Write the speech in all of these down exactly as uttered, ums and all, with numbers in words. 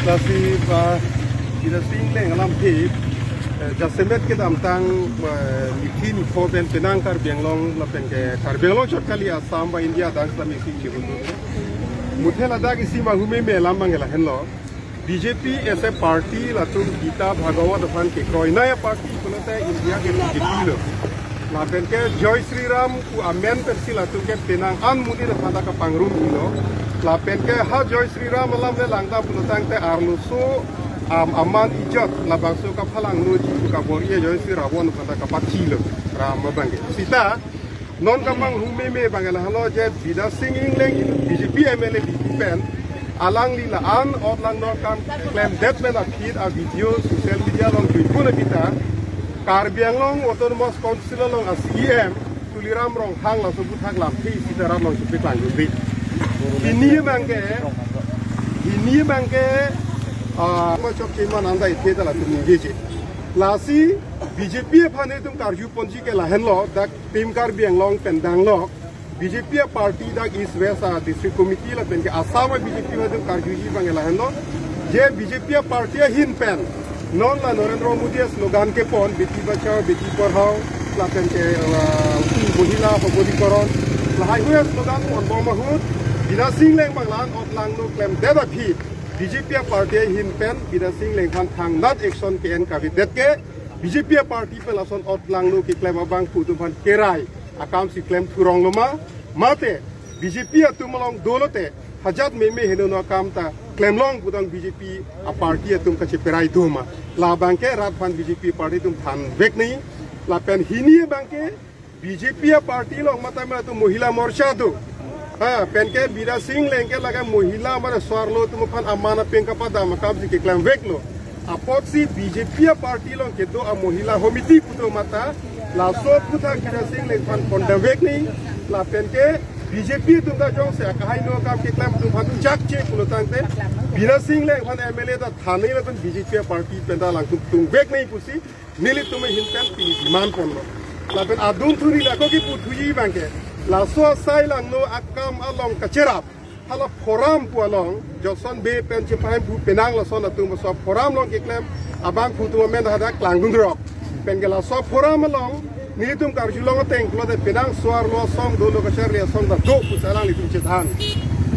Lasi, ah, Bidya Sing Engleng alamthe, eh, jasemet kedamtang, eh, nithi nikho pen penang Karbi Anglong lapen ke Karbi Anglong chot kali, Assam ba India adang sami si chihun. Muthe ladak isi manghume me alam abang lahenlo. B J P as a party latum Gita Bhagawat aphan kekroinei a-party pulote India ke B J P lo. Lapen ke Jai Shri Ram pu amen pensi latum ke penang an monit aphan ta kapangrum-ilo. Lapen ke ha Jai Shri Ram alam le langdam pulotangte arloso, am, aman ijat labangso kaphalangnoji pu kabor-i Jai Shri Ravon aphan ta kapachilo. Ram abang ke. Sita non kamanghume me abang lahelo je Bidya Sing Engleng B J P M L A B P pen alangli la-an otlangno akam klemdet pen aphi a-video social media along tuipun abita Karbi Anglong Autonomous Council along a-C E M Tuliram Ronghang laso aphuthak lamthe isi ta rat along chepaklangdunde. Hini abang ke, hini abang ke, ah, ma chok cheman andai the ta latum ningjeje. Lasi B J P aphan itum karjuponji ke lahenlo, dak Team Karbi Anglong pen danglok B J P a-party dak East West a-district committee lapen ke Assam a-B J P atum karjuji abang lahenlo. Je B J P a-party ahin pen non la Narendra Modi a-slogan kepon, "Beti Bachao, Beti Padhao," lapen ke, uh, Mohila Sabaalikaran, lahaihui a-slogan ponbom ahut, Bidya Sing Engleng abang la-an otlangno klemdet aphi B J P a-party ahin pen Bidya Sing Engleng aphan thangnat action ke-en kavedet ke, B J P a-party pen lason otlangno keklem abangphu atum aphan kerai akam si klem thurong lo ma, mate B J P atum along dolote hajat meme henono akam ta klemlong putang B J P a-party atum kacheperai do ma. Labang ke rat aphan B J P party atum thanvek nangji. Lapen hini abang ke B J P a-party along mata mata atum Mohila Morcha do. Ha, pen ke Bidya Sing Engleng ke lake Mohila mane so-arlo atum aphan aman apeng kapadam akam si keklemveklo. Apotsi B J P a-party along kedo a-Mohila Samiti pu do mata, laso aphuthak Bidya Sing Engleng aphan condemn vek nangji, lapen ke B J P atum ta jongsi akahai no akam keklem atum aphan chakche pulotangte, Bidya Sing Engleng aphan M L A ta than nangji lapen B J P a-party pen ta alangtum tungvek nangji pusi nelitum ahin pen pini demand ponlo. Lapen adun thuri lako kipu thuji abang ke, laso asai langno akam along kacherap hala forum pu along, Johnson Bey pen chepahemphu penang lason atum laso forum along keklem abangphu atum amen hadak klangdunrok. Pen ke laso forum along nelitum karjulong ateng pulote penang so-arlo asong dolo, kacharli asong ta do pusi alanglitum chethan.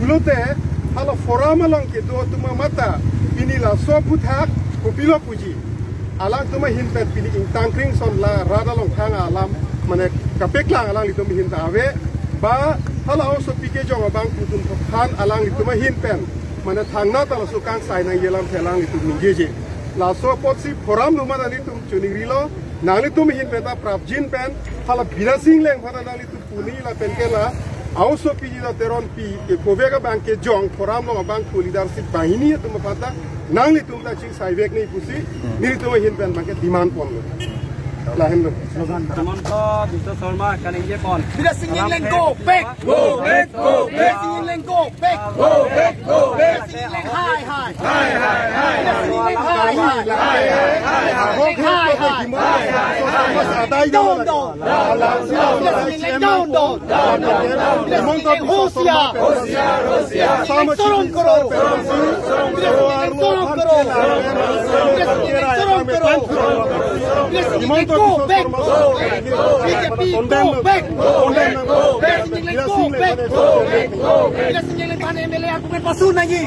Pulote hala forum along kedo atum mata pini laso aphuthak kopilo puji, alangtum ahin pen pini ingtang kring son la rat along thang alam mane kapeklang alanglitum ahin ta ave, ba hala osopi kejong abangphu atum aphan alanglitum ahin pen mane thangnat ta laso kangsai nangji alamthe alanglitum ningjeje. Laso apotsi forum do mane nelitum choningrilo, nanglitum ahin pen ta prapjin pen hala Bidya Sing Engleng aphan nanglitum pu nangji lapen ke la a-osopi Jita Teronpi ke kove ka abang kejong forum along abangphu leadership banghini atum aphan ta nanglitum ta chingsaivek nangji pusi nelitum ahin pen abang ke demand ponlo. Lahenlo. Himanta Biswa Sarma kaningje pon. Bidya Sing Engleng go back! Go back! Go back! Bidya Sing Engleng go back! Go back! Go back! Bidya Sing Engleng hai hai! Hai hai hai! Bidya Sing Engleng hai hai! Hai hai hai! Bidya Sing Engleng hai hai! Down down! Bidya Sing Engleng down down! Down down! Bidya Sing Engleng hosiar! Hosiar hosiar! Bidya Sing Engleng sorong koro! Bidya Sing Engleng sorong koro! Bidya Sing Engleng sorong koro! Bidya Sing Engleng go back! B J P go back! Bidya Sing Engleng go back! Bidya Sing Engleng aphan M L A argument pasu nangji!